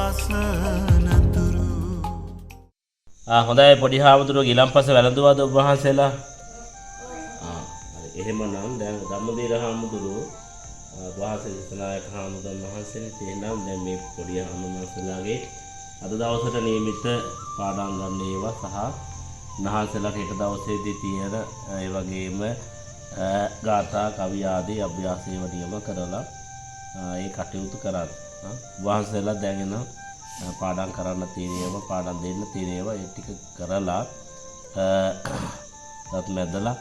අසන තුරු. හොඳයි පොඩි හාමුදුරුවෝ ගිලන්පස වැළඳුවාද ඔබ වහන්සේලා? හරි. එහෙමනම් දැන් ධම්මදීර හාමුදුරුවෝ වහන්සේ දිසනායක හාමුදුරන් වහන්සේනේ. එහෙනම් දැන් මේ පොඩි හාමුදුරුවන්සේලාගේ අද දවසට නියමිත පාඩම් ගන්න ඒවා සහ උන්වහන්සේලාට හෙට දවසේදී තියෙන ඒ වගේම ගාථා කවි ආදී අභ්‍යාස ඒවා නියම කරලා ඒ කටයුතු කරන්න. වහන්සේලා දැන් එන පාඩම් කරන්න තියෙන ඒවා පාඩම් දෙන්න තියෙන ඒවා ඒ ටික කරලා දත් මැදලා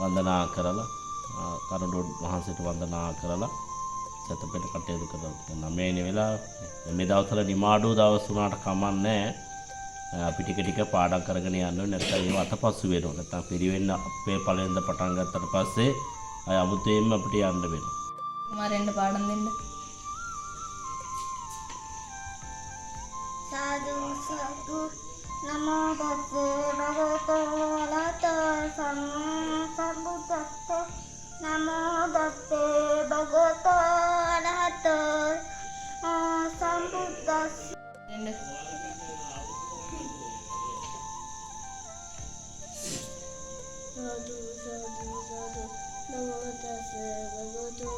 වන්දනා කරලා කරුණොඩ් වහන්සේට වන්දනා කරලා සතපෙට කටයුතු කරලා 9 වෙනි වෙලාව. මේ දවස්වල නිමාඩු දවස් වුණාට කමක් නැහැ. අපි ටික ටික පාඩම් කරගෙන යන්න ඕනේ. නැත්නම් ඒව අතපසු වෙනවා. නැත්නම් පිරිවෙන්න අපේ පළවෙනිද පටන් ගත්තට පස්සේ අය අමුතුවෙන්ම අපිට යන්න වෙනවා. කුමාරයන්ට පාඩම් දෙන්න. සාදු සාදු. නමෝ තස්ස භගවතු වරහතෝ සම්මා සම්බුද්දස්ස. නමෝ තස්ස භගවතු වරහතෝ සම්බුද්දස්ස. දෙන්න. සාදු සාදු සාදු. නමෝ තස්ස භගවතු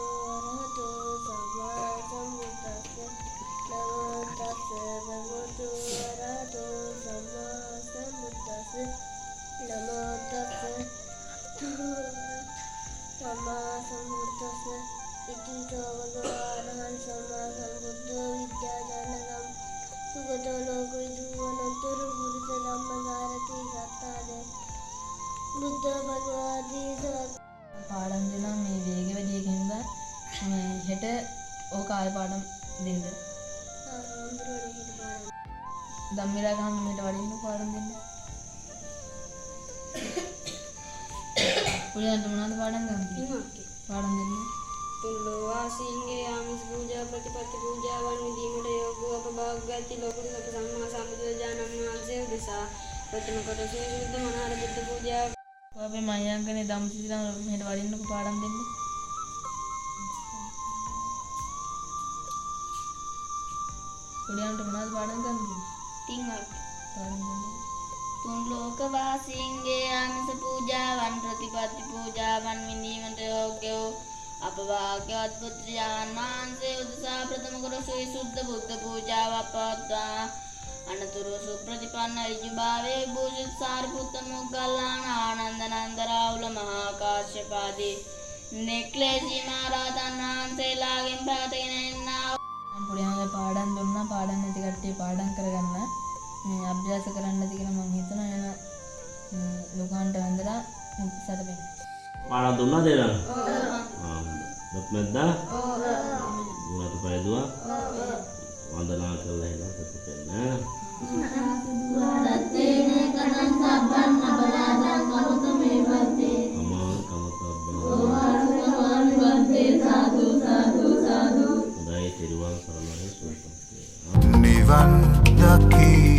වරහතෝ සම්මා සම්බුද්දස්ස. නමෝ තස්ස භගවතු වරහතෝ සම්මා සම්බුද්දස්ස. නමෝ තස්ස සම්මා සම්බුද්දස්ස. ඉතිසෝ භගවා අරහං සම්මා සම්බුද්ධෝ විද්‍යාඥානං සුගතෝ ලෝකවිදු අනුත්තර පුරුෂ ධම්මසාරථි සත්තාදේ බුද්ධ භගවාදී සත්. පාඩම් දෙනවා මේ වේග වැඩි එකෙන්ද මේ හෙට ඕක ආයෙ පාඩම් දෙන්න. හාමුදුරුවනේ හෙට පාඩම්. ධම්මිරා ගහන්න මෙහෙට වඩින්න පාඩම් දෙන්න. ඔයාලට මොනවද පාඩම් ගන්න? පාඩම් දෙන්න. තුන් ලෝවාසීන්ගේ ආමිස පූජා ප්‍රතිපත්ති පූජාවන් විදීමට යෝග්‍ය වූ අප භාග්‍යවත් ලෝකුරු සප සම්මා සම්බුදුරජාණන් වහන්සේ උදෙසා ප්‍රථම කොට ශ්‍රී සුද්ධ මනෝහර බුද්ධ පූජාව. අපේ මයංගනේ ධම්සිසිලා මෙහෙට වඩින්නකෝ පාඩම් දෙන්න. පොඩි අන්ට මොනවද පාඩම් ගන්න දුන්නේ? තින්වත්. පාඩම් දෙන්න. තුන් ලෝක වාසීන්ගේ ආමිස පූජාවන් ප්‍රතිපත්ති පූජාවන් විඳීමට යෝග්‍ය වූ අප භාග්‍යවත් පුත්‍රයාණන් වහන්සේ උදෙසා ප්‍රථම කොට ශ්‍රී සුද්ධ බුද්ධ පූජාව පවත්වා අනතුරුව සුප්‍රතිපන්න ඍජුභාවයේ භූෂිත සාරිපුත්ත මොග්ගල්ලාන ආනන්ද නන්ද රාහුල මහා කාශ්‍යප ආදී නික්ලේශී මහ රහතන් වහන්සේලාගෙන් පැවතගෙන එන්නා මම පොඩි අන්ට පාඩම් දුන්නා. පාඩම් නැති කට්ටිය පාඩම් කරගන්න මේ අභ්‍යාස කරන්න ඇති කියලා මං හිතනවා. එහෙනම් ලුකාන්ට වැඳලා සැතපෙන්න. පාඩම් දුන්නාද එහෙනම්? ඔව්. දත් මැද්දා? ඔව්. ගුණත පයදුවා? ඔව්. වන්දනා කරලා එහෙනම් සැතපෙන්න. අමාන් කමතබ්බං. සාදු සාදු සාදු. හොඳයි, තෙරුවන් සරණයි, සුවපත් වේවා. නිවන් දකි.